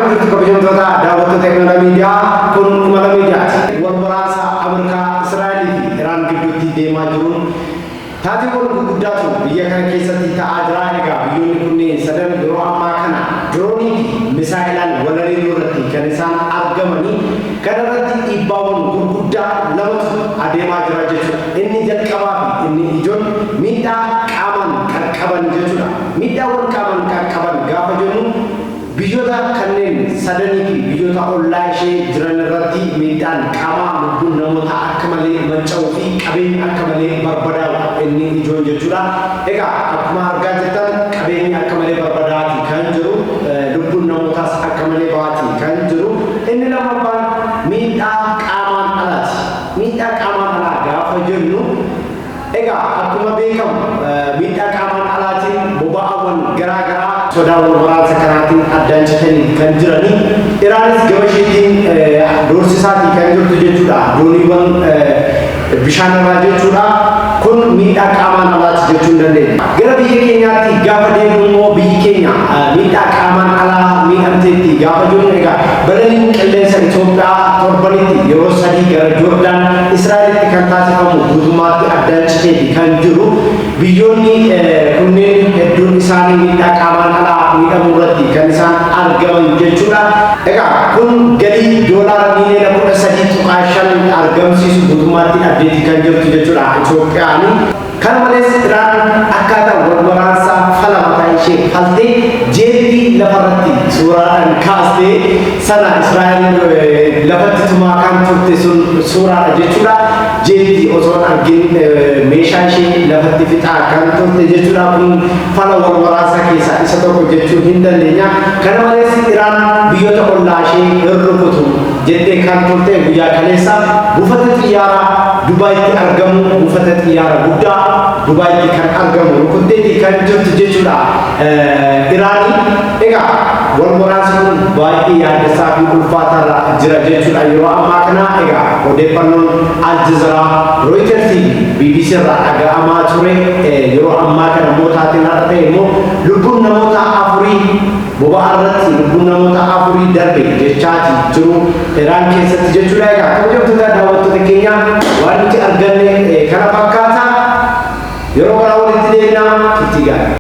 Akkam jirtu, kabajamtoota daawwattoota Imala Miidiyaa? Kun Imala Miidiyaati. Wal waraansa Ameerikaa, Israa'elii fi Iraan gidduutti deemaa jiruun taateewwan gurguddaatu biyya kana keessatti ta'aa jira. Egaa biyyoonni kunneen sadan yeroo ammaa kana diroonii fi misaa'ilaan wal haleeluu irratti kan isaan argamanii. Kana irratti dhiibbaawwan gurguddaa lamatu adeemaa jira jechuudha. Inni jalqabaa fi inni ijoon miidhaa qaamaan qaqqaban jechuudha. Miidhaawwan qaamaan qaqqaban gaafa jennu, biyyoota kanneen sadanii fi biyyoota ollaa ishee jiran irratti miidhaan qaamaa, lubbuun namoota akka malee manca'uu fi qabeenyi akka malee barbadaa'u inni ijoon jechuudha. Egaa akkuma argaa jirtan qabeenyi akka malee barbadaa'aati kan jiru, lubbuun namootaas akka malee bahaati kan jiru. Inni lammaffaan miidhaa qaamaan alaati. Miidhaa qaamaan alaa gaafa jennu, egaa akkuma beekamu miidhaa qaamaan alaatiin boba'aawwan garaa garaa sodaa wal waraansa kanaatiin addaan citanii kan jiranii. Iraanis gama isheetiin doorsisaatii kan jirtu jechuudha. Dooniiwwan bishaan irraa jechuudha. Kun miidhaa qaamaan alaati jechuu hin dandeenya. Gara biyya keenyaatti gaafa deemnu immoo, biyyi keenya miidhaa qaamaan alaa miidhamteetti gaafa jennu, egaa balaliin qilleensa Itoophiyaa torbanitti yeroo 3 gara Joordaan, Israa'elitti kan taasifamu guutummaatti addaan citeeti kan jiru. Biyyoonni kunneen hedduun isaanii miidhaa qaamaan alaa miidhamuu irratti kan isaan argaman jechuudha. Egaa kun galii $13.5 miliyoona argamsiisu guutummaatti dhabdeetti kan jirtu jechuudha Itoophiyaan. Kana malees Iraan akkaataa wal waraansaa fala mataa ishee faltee, jeettii lafarratti suuraadhaan kaastee sana Israa'el lafatti tumaa kan turte sun suuraadha jechuudha. Jeettii osoo hin argin meeshaa ishee lafatti fixaa kan turte jechuudha. Kun fala wal waraansaa keessaa isa tokko jechuu hin dandeenya. Kana malees Iraan biyyoota ollaa ishee hin rukutu jettee kan turte guyyaa kaleessa buufata xiyyaaraa Dubaayitti argamu, buufata xiyyaara guddaa Dubaayitti kan argamu rukutteeti kan jirtu jechuudha Iraanii. Egaa wal waraansi kun baay'ee yaaddessaa fi ulfaataarra jira jechuudha yeroo ammaa kana. Egaa odeeffannoon Al Jazeera, Reuters fi BBC irraa dhaga'amaa ture, yeroo ammaa kana immoo taateen har'a ta'e immoo lubbuun namoota afurii boba'aa irratti lubbuun namoota afurii darbe jechaati jiru Iraan keessatti jechuudha. Egaa kabajamtoota daawwattoota keenya, waan nuti arganne kana fakkaata. Yeroo biraa walitti deemna, turtii gaarii.